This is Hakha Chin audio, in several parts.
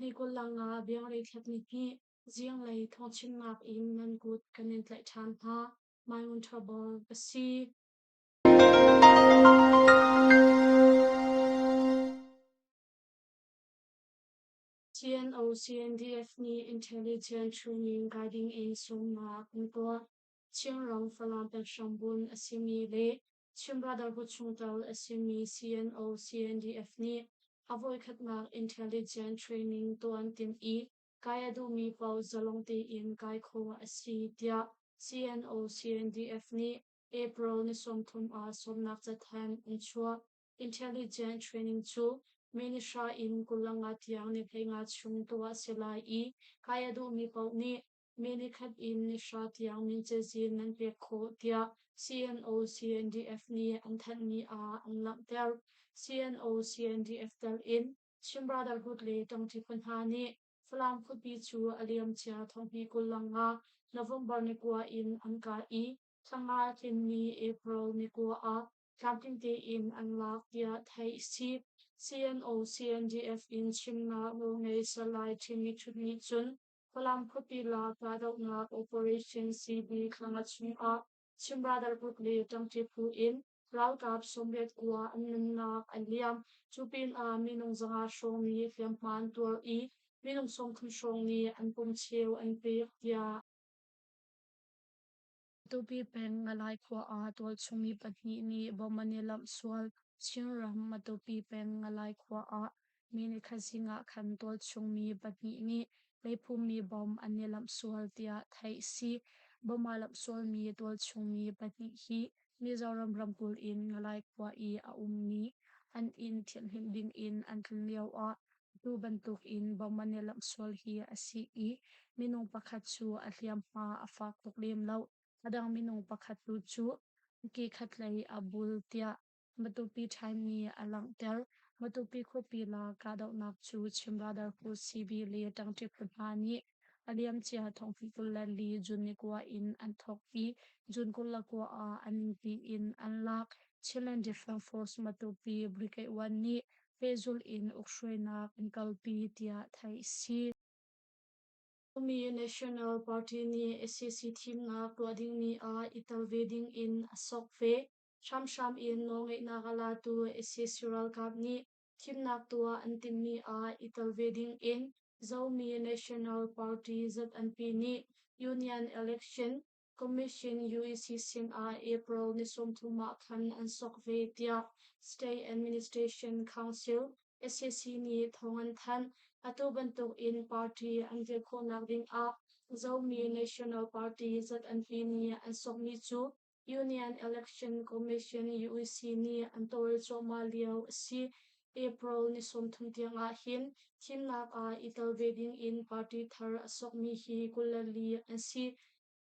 Thonghni 25 Bianglei thla ni hnih zinglei thawngchimnak in nan kut kan in tlaih ṭhan hna. Maimun Ṭhabal ka si. CNO CNDF nih intelligence training kai ding in sungnak an tuah. Chinram Falam peng a simi le Chin Brotherhood chungtel a simi CNO CNDF nih a voikhatnak intelligence training tuah an timh i kai a duhmi paoh zalong tein kai khawh a si tiah CNO CNDF nih April ni 30 ah sawmnak cathanh an chuah. Intelligence training cu May ni hra in 25 tiang ni 15 chung tuah a si lai i kai a duhmi paoh nih May ni khat in ni hra tiang min cazin nan pek khawh tiah CNO CNDF nih an thanhmi ah an langhter. CNO CNDF tel in Chin Brotherhood le ṭangṭi phu hna nih Falam khuapi cu a liamcia thonghnih 25 November ni kua in an kah i thla nga tlinmi April ni kua ah tlamtling tein an lak tiah theih a si. CNO CNDF in chimnak nawlngei Salai Ṭhimi Ṭhut nih cun Falam khuapi lak kahdohnak Operation CB thla nga chungah Chin Brotherhood le ṭangṭi phu in ralkap 89 an nunnak an liam. Cu pinah minung 500 hrawng nih hliamhma an tuar i minung 30 hrawng nih an pum cheu an pek tiah Matupi peng Ngalai khua ah tualchung mi pahnih nih bom an i lamh sual. Chinram Matupi peng Ngalai khua ah mi nikhat zing ah khan tualchung mi pahnih nih meiphu-mi bom an i lamh sual tiah theih a si. Bom aa lamh sualmi tualchung mi pahnih hi Mizoram ramkulh in Ngalai khua i a ummi an inn thianhhlimh ding in an tlun lioah atu bantuk in bom an i lamh sual hi a si i minung pakhat cu a hliamhma a fak tuk lem lo. A dang minung pakhat tu cu a ke khatlei a bul tiah Matupi Time nih a langhter. Matupi khuapi la kahdohnak cu Chin Brotherhood CB le ṭangṭi phu hna nih a liamcia thonghnih 24 June ni kua in an thawk i June 29 ah a ningpi in an lak. Chinland Defense Force Matupi Brigade 1 nih pehzulh in ukhruainak an kalpi tiah theih a si. Mi National Party nih sac thimnak tuah dingmi ah i tel ve ding in a sok ve. Hramhram in nawlngeihnak a latu sac ralkap nih thimnak tuah an timhmi ah i tel ve ding in Zomi National Party ZNP nih Union Election Commission UEC sinah April ni 30 ah khan an sok ve tiah State Administration Council SAC nih thawng an thanh. Atu bantuk in party an dir khawhnak ding ah Zomi National Party ZNP nih an sokmi cu Union Election Commission UEC nih an tawlrel cuahmah lio a si. April ni 30 tiang ah hin thimnak ah i tel ve ding in party thar a sokmi hi 24 an si.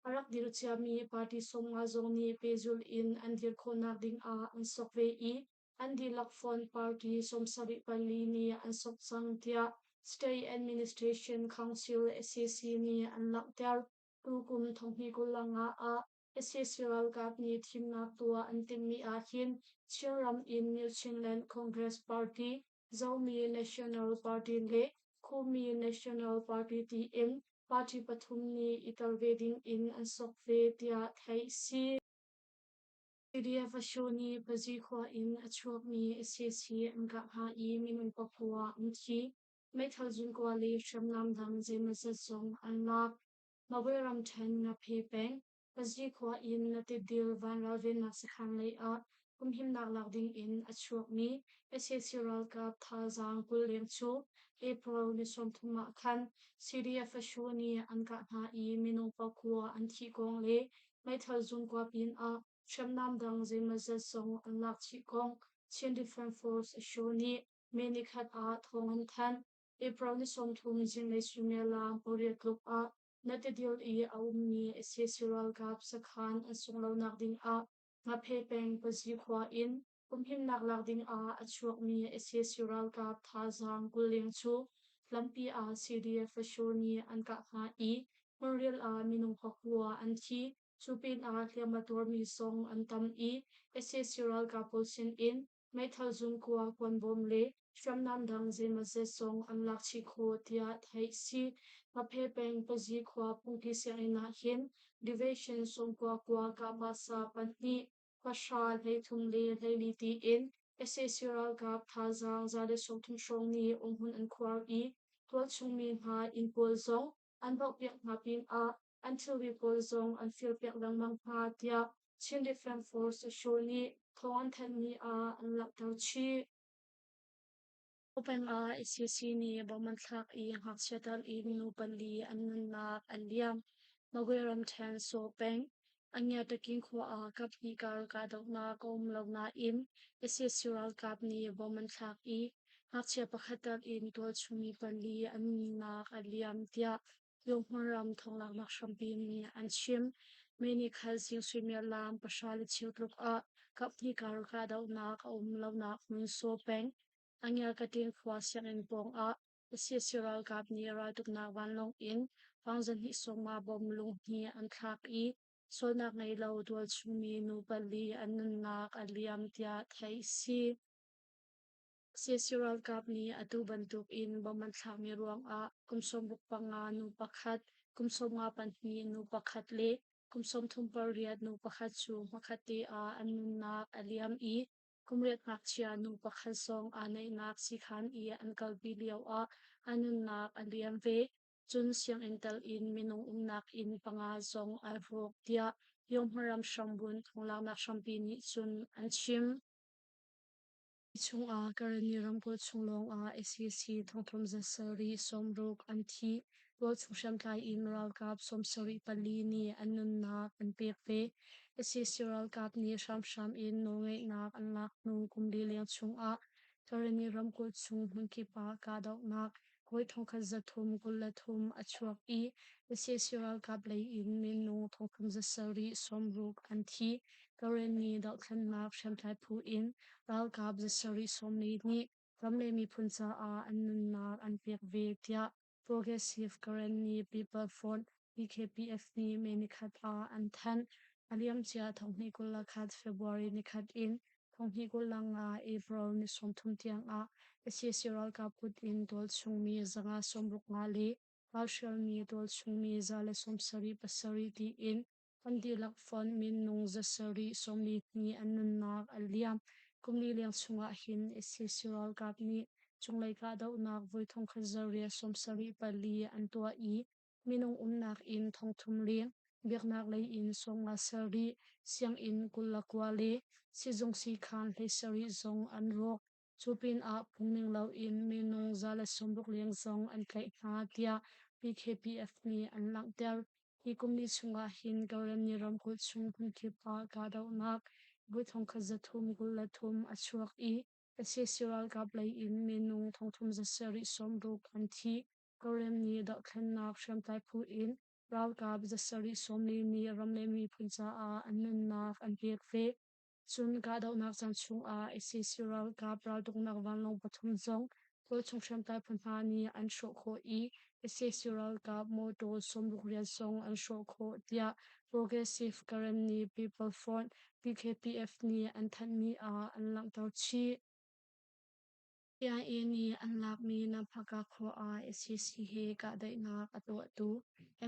A rak dir ciami party 50 zong nih pehzulh in an dir khawhnak ding ah an sok ve i an dihlak fonh party 74 nih an sok cang tiah State Administration Council SAC nih an langhter. Tukum thonghnih 25 ah sac ralkap nih thimnak tuah an timhmi ahhin Chinram in New Chinland Congress Party, Zomi National Party le Khumi National Party tiin party pathum nih i tel ve ding in an sok ve tiah theih a si. PDF Asho nih Pazi khua in a chuakmi sac an kah hna i minung pakua an thi. Meithal zungkua le hriamnam dang zeimawzat zong an lak. Magwe ramṭhen Ngaphe peng, Pazi khua in Natidil van ralvennak sakhan lei ah humhimnak lak ding in a chuakmi sac ralkap thazaang 20 leng cu April ni 30 ah khan CDF Ashu nih an kah hna i minung pakua an thih kong le meithal zungkua pinah hriamnam dang zeimawzat zong an lak chih kong Chin Defense Force Ashu nih May nikhat ah thawng an thanh. April ni 30 zinglei suimilam pariat tluk ah Natadil i a ummi sac ralkap sakhan an sungh lonak ding ah Ngaphe peng Pazi khua in humhimnak lak ding ah a chuakmi sac ralkap thazaang 20 leng cu lampi ah CDF Fashur nih an kah hna i hmunrial ah minung pakua an thi. Cu pinah hliam a tuarmi zong an tam i sac ralkap pawl sin in. Meithal zungkua, kuanbawm le hriamnam dang zeimawzat zong an lak chih khawh tiah theih si. Hmaphe peng Pazi khua phungki sianginn ah hin Division 90 kua kahpahsa pahnih, pahra, 13 le 14 tiin sac ralkap thazaang 130 hrawng nih umhmun an khuar i tualchung mi hna inn pawl zong an baohpiak hna pinah an thilri pawl zong an firpiak lengmang hna tiah Chin Defense Force Asho nih thawng an thanhmi ah an langhter chih. Peng ah sac nih bomb an thlak i ngakchia tal in nu pali an nunnak an liam. Magwe ramṭhen Saw peng Angyatakin khua ah kaphnih kar kahdohnak a um lo nain sac ralkap nih bomb an thlak i ngakchia pakhat tal in tualchung mi pali an nunnak a liam tiah Lunghmun thawnglaknak hrampi nih an chim. May ni khat zing suimilam pahra le cheu tluk ah kaphnih kar kahdohnak a um lonak hmun Saw peng Angyakatin khua sianginn pawng ah sac ralkap nih raltuknak vanlawng in fangzahnih sawmnga bom lunghnih an thlak i sualnak ngei lo tualchungmi nu pali an nunnak a liam tiah theih a si. Sac ralkap nih atu bantuk in bomb an thlakmi ruangah kum 65 nu pakhat, kum 52 nu pakhat le kum 38 nu pakhat cu hmakhatte ah an nunnak a liam i kum riat ngakchia nu pakhat zong aa neihnak siikhan i an kalpi lioah a nunnak a liam ve. Cun sianginn tal in minung umnak inn panga zong ai rawk tiah Yonghmaram hrambunh thonglaknak hrampi nih cun an chim. Hi chungah Karenni ramkulh chung lawngah sac thongthum za sarih sawmruk an thi. Tualchung hriamtlai in ralkap 74 nih an nunnak an pek ve. Sac ralkap nih hramhram in nawlngeihnak an lak hnu kum li leng chungah Karenni ramkulh chung hmunkip ah kahdohnak hawi 1323 a chuak i sac ralkap lei in minung thongthum za sarih sawmruk an thi. Karenni dohthlennak hriamtlai phu in ralkap zasarih sawmli nih ram le miphun caah an nunnak an pek ve tiah Progressive Karenni People Front PKPF nih May nikhat ah an thanh. A liamcia 2021 February nikhat in 2025 April ni 30 tiang ah sac ralkap kut in tualchungmi 565 le ralhrialmi tualchungmi 177 tiin An dihlak fonh minung zasarih 42 an nunnak a liam. Kum li leng chungah hin sac ralkap nih cunglei kahdohnak voi thongkhat zariat 74 an tuah i minung umnak inn thongthum leng, biaknak lei inn 57, sianginn 29 le sizung siikhan 17 zong an rawk. Cu pinah phungning loin minung 160 leng zong an tlaih hna tiah PKPF nih an langhter. Hi kum li chungah hin Karenni ramkulh chung hmunkip ah kahdohnak voi 1323 a chuak i sac ralkap lei in minung 3760 an thi. Karenni dohthlennak hriamtlai phu in ralkap 740 nih ram le miphun caah an nunnak an pek ve. Cun kahdohnak caan chungah sac ralkap raltuknak vanlawng pathum zong tualchung hriamtlai phu hna nih an hrawh khawh i sac ralkap mawṭaw 60 rian zong an hrawh khawh tiah Progressive Karenni People Front PKPF nih an thanhmi ah an langhter chih. KIA nih an lakmi Namphaka khua ah sac he kahdaihnak a tuahtu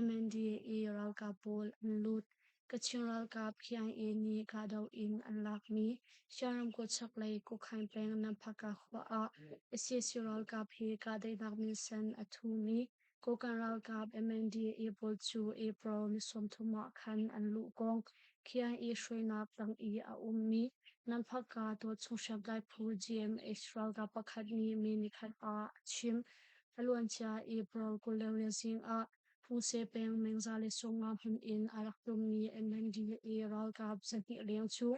MNDAA ralkap pawl an lut. Kachin ralkap KIA nih kahdoh in an lakmi Shan ramkulh chaklei Kukhain peng Namphaka khua ah sac ralkap he kahdaihnak minsen a thumi Kokang ralkap MNDAA pawl cu April ni 30 ah khan an luh kong KIA hruainak tang i a ummi Namphaka tualchung hriamtlai phu GMH ralkap pakhat nih May nikhat ah a chim. A luancia April 22 zing ah Phungse peng Mengza le Sawmnga hmun in a rak tlummi MNDAA ralkap 200 leng cu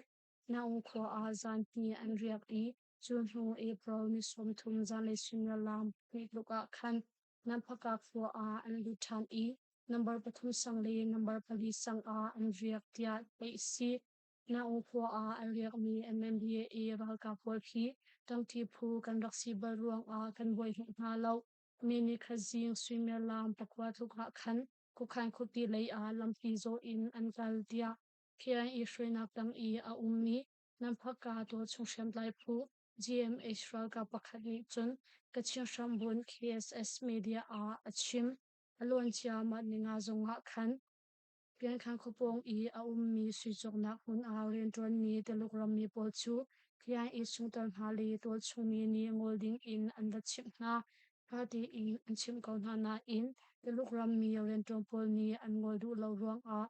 Naung khua ah zanpi an riak i cu hnu April ni 30 zanlei suimilam pahnih tluk ah khan Namphaka khua ah an lut ṭhan i number pathum sang le number pali sang ah an riak tiah theih a si. Naung khua ah an riakmi MNDAA ralkap pawl khi ṭangṭi phu kan rak si bal ruangah kan buai hnawh hna lo. Mi nikhat zing suimilam pakua tluk ah khan Kukhan khuapi lei ah lampi zawh in an kal tiah KIA hruainak tang i a ummi Namphaka tualchung hriamtlai phu GMH ralkap pakhat nih cun Kachin hrambunh KSS media ah a chim. A luancia mah ninga zong ah khan Piankhang khuapawng i a ummi sui cawknak hmun ah rianṭuanmi Tuluk rammi pawl cu KIA chungtel hna le tualchungmi nih ngol dingin an va chimh hna. Ṭha tein an chimh ko hna nain Tuluk rammi rianṭuan pawl nih an ngol duh lo ruangah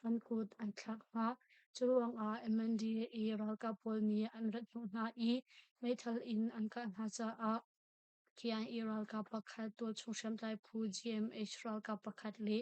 an kut an thlak hna. Cu ruangah MNDAA ralkap pawl nih an rat hnawh hna i meithal in an kah hna caah KIA ralkap pakhat, tualchung hriamtlai phu GMH ralkap pakhat le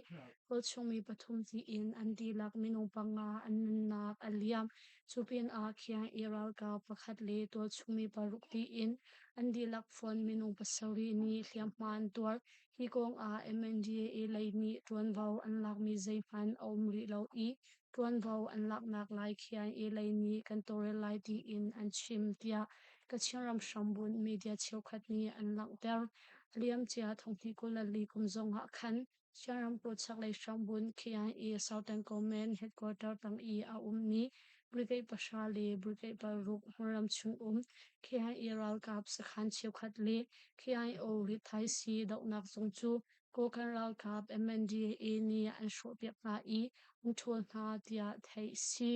tualchung mi pathum tiin an dihlak minung panga an nunnak a liam. Cu pinah KIA ralkap pakhat le tualchung mi paruk tiin an dihlak fonh minung pasarih nih hliamhma an tuar. Hi kong ah MNDAA lei nih ṭuanvo an lakmi zeihmanh a um rih lo i ṭuanvo an laknak lai KIA lei nih kan tawlrel lai tiin an chim, tiah Kachin ram hrambunh media cheukhat nih an langhter. A liamcia thonghnih 24 kum zong ah khan Chin ramkulh chaklei hrambunh KIA Southern Command headquarter tang i a ummi Brigade pahra le Brigade paruk hmunram chung um KIA ralkap sakhan cheukhat le KIO rithaisii dohnak zung cu Kawlkan ralkap MNDAA nih an hrawhpiak hna i an ṭhawl hna tiah theih a si.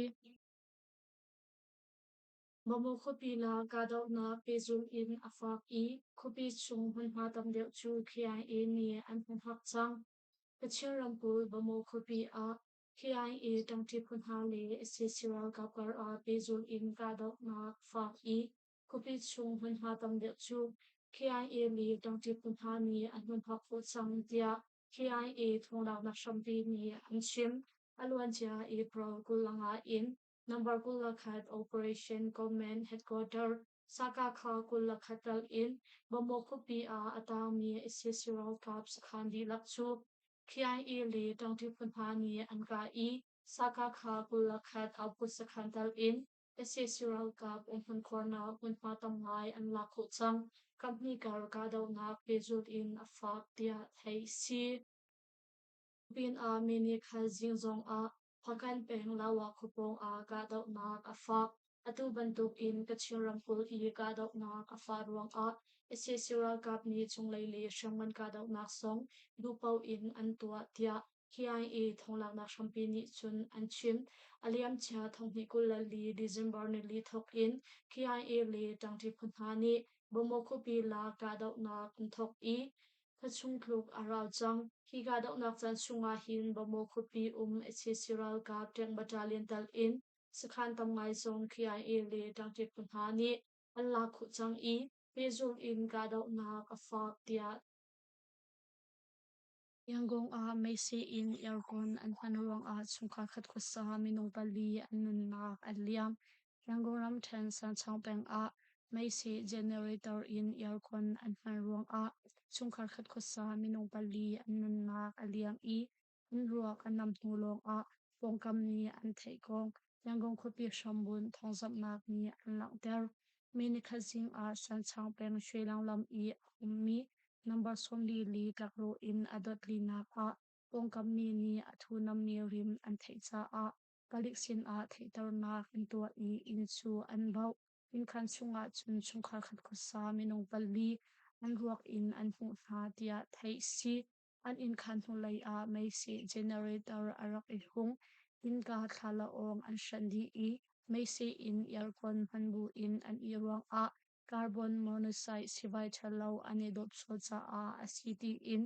Bawmaw khuapi la kahdohnak pehzulh in a fak i khuapi chung hmunhma tam deuh cu KIA nih an humhak cang. Kachin ramkulh Bawmaw khuapi ah KIA ṭangṭi phu hna le sac ralkap kar ah pehzulh in kahdohnak a fak i khuapi chung hmunhma tam deuh cu KIA le ṭangṭi phu hna nih an humhak khawh cang tiah KIA thawnglaknak hrampi nih an chim. A luancia April 25 in Number 21 Operation Command Headquarter Sakakha 21 tal in Bamaw khuapi ah a tangmi sac ralkap sakhan dihlak cu KIA le ṭangṭi phu hna nih an kah i Sakakha 21 output sakhan tal in sac ralkap umhmun khuarnak hmunhma tam ngai an lak khawh cang. Kaphnih kar kahdohnak pehzulh in a fak tiah theih a si. Pinah mi nih khat zing zongah Hpakant peng Lawa khuapawng ah kahdohnak a fak. Atu bantuk in Kachin ramkulh i kahdohnak a fah ruangah sac ralkap nih cunglei le hriamngan kahdohnak zong duhpaoh in an tuah tiah KIA thawnglaknak hrampi nih cun an chim. A liamcia thonghnih 24 December nili thawk in KIA le ṭangṭi phu hna nih Bawmaw khuapi la kahdohnak an thawk i Thla chung tluk a rau cang. Hi kahdohnak caan chungah hin Bamaw khuapi um sac ralkap tank battalion tal in sakhan tam ngai zong KIA le ṭangṭi phu hna nih an lak khawh cang i pehzulh in kahdohnak a fak tiah Yangon ah meiseh in aircon an hman ruangah chungkhar khat khuasa minung pali an nunnak a liam. Yangon ramṭhen Sanchong peng ah meiseh generator in aircon an hman ruangah chungkhar khat khuasa minung pali an nunnak a liam i an ruak a nam hnu lawngah pawngkam nih an theih kong Yangon khuapi hrambunh thawngzamhnak nih an langhter. Mi nikhat zing ah Sanchang peng Shwelang lam i a ummi Number 44 tlakrawh in a dot linak ah pawngkam mi nih a thunammi rim an theih caah palik sinah theihternak an tuah i inn cu an bauh. Innkhan chungah cun chungkhar khat khuasa minung pali an ruak in an hmuh hna tiah theih a si. An innkhan hnulei ah meiseh generator a rak i hung. Innka thlalaawng an hranh dih i meiseh in aircon hman buin an ih ruangah carbon monoxide sivai ṭhalo an i dawp sual caah a si tiin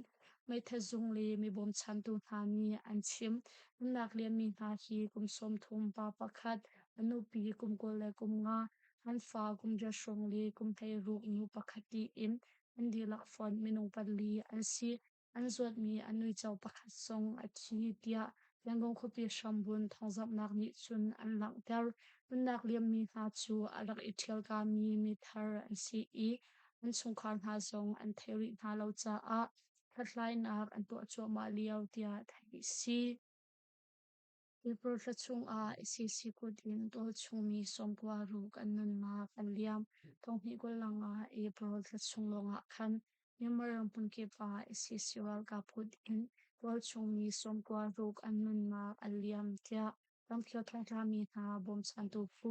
meithat zung le mi bawmchantu hna nih an chim. Nunnak liammi hna hi kum 30 pa pakhat, a nupi kum 25, an fa kum riat hrawng le kum 16 nu pakhat tiin an dihlak fonh minung pali an si. An zuatmi an uico pakhat zong a thi tiah Yangon khuapi hrambun thawngzamhnak nih cun an langhter. Nunnak liammi hna cu a rak i ṭhialkami mithar an si i an chungkhar hna zong an theih rih hna lo caah hlathlainak an tuah cuahmah lio tiah theih a si. April thla chungah sac kut in tualchungmi 90 ruk an nunnak an liam. Thonghnih kul ah April thla chung lawngah khan Myanmar ram hmunkip ah sac ralkap kut in tualchungmi 90 ruk an nunnak an liam tiah Ramkhel thongtlami hna bawmchantu phu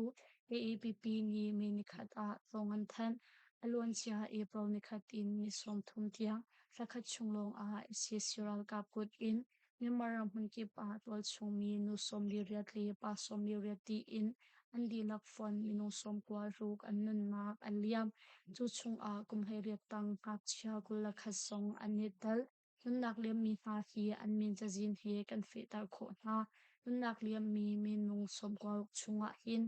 AAPP nih May nikhat ah thawng an thanh. A luancia April nikhat in ni 30 tiang thlakhat chung lawng ah sac ralkap kut in Myanmar ram hmunkip ah tualchung mi nu 48 le pa 48 tiin an dihlak fonh minung 96 an nunnak a liam. Cu chungah kum 18 tang ngakchia 21 zong an i tel. Nunnak liammi hna hi an min cazin he kan fehter khawh hna. Nunnak liammi minung 96 chungah hin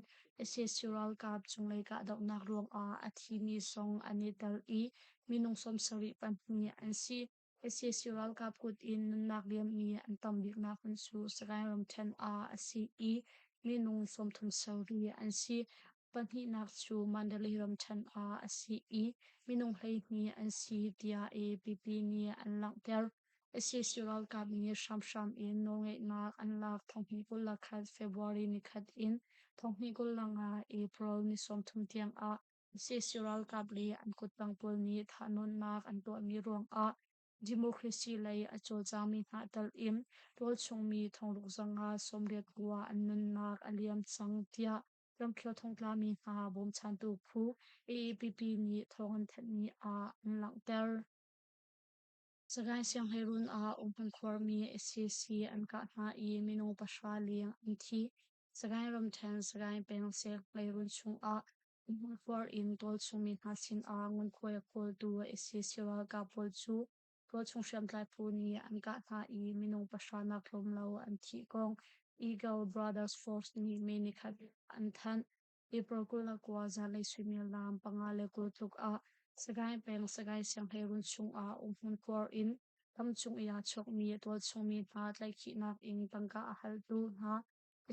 sac ralkap cunglei kahdohnak ruangah a thimi zong an i tel i minung 70 pahnih an si. Sac ralkap kut in nunnak liammi an tam biknak hmun cu Sagaing ramṭhen ah a si i minung 37 an si. Pahnihnak cu Mandalay ramṭhen ah a si i minung 12 an si tiah AAPP nih an langhter. Sac ralkap nih hramhram in nawlngeihnak an lak 2021 February nikhat in 2025 April ni 30 tiang ah sac ralkap le an kuttang pawl nih thahnawnnak an tuahmi ruangah democracy lei a cawlcangmi hna tal in tualchungmi thongruk zanga 89 an nunnak a liam cang tiah ramkhel thongtlami hna bawmchantu phu AAPP nih thawng an thanhmi ah an langhter. Sagaing Sianghleirun ah umhmun khuarmi sac an kah hna i minung pahra leng an thi. Sagaing ramṭhen Sagaing peng Sianghleirun chungah umhmun khuar in tualchungmi hna sinah ngunkhuai a kawltu sac ralkap pawl cu tualchung hriamtlai phu nih an kah hna i minung pahra nak tlawm lo an thih kong Eagle Brothers Force nih May nikhat an thanh. April 29 zanlei suimilam 5:20 tluk ah Sagaing peng Sagaing Sianghleirun chungah umhmun khuar in lamcung i aa chawkmi tualchungmi hna tlaihkhihnak in tangka a haltu hna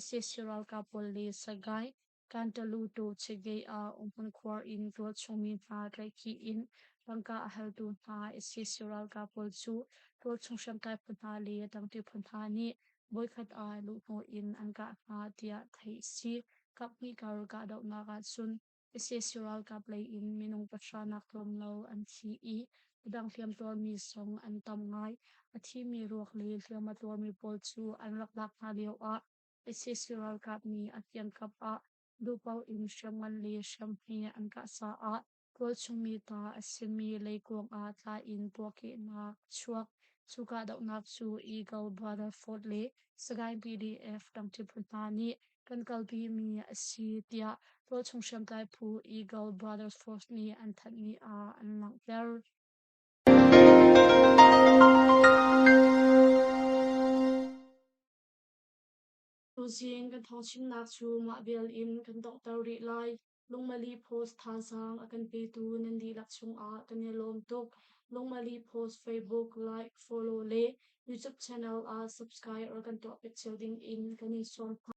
sac ralkap pawl le Sagaing Kantalutu Chigay ah umhmun khuar in tualchungmi hna tlaihkhih in tangka a haltu hna sac ralkap pawl cu tualchung hriamtlai phu hna le tangṭi phu hna nih voikhat ah luhhnawh in an kah hna tiah theih a si. Kaphnih kar kahdohnak ahcun sac ralkap lei in minung pahra nak tlawm lo an thi i adang hliamtuarmi zong an tam ngai. A thimi ruak le hliam a tuarmi pawl cu an rak lak hna lioah sac ralkap nih a kiangkap ah duhpaoh in hriamngan le hriamhme an kah caah tualchungmi ta a simi leikuang ah tla in puahkehnak a chuak. Cu kahdohnak cu Eagle Brother Fort le Sagaing PDF ṭangṭi phu hna nih kan kalpimi a si tiah tualchung hriamtlai phu Eagle Brothers Force nih an thanhmi ah an langhter. Tuzing kan thawngchimnak cu mah vial in kan donghter rih lai. Lungmali Post thazaang a kan petu nan dihlak chungah kan i lawm tuk. Lungmali Post Facebook like, follow le YouTube channel ah subscribe or kan tuah piak cio ding in kan in sawm hna.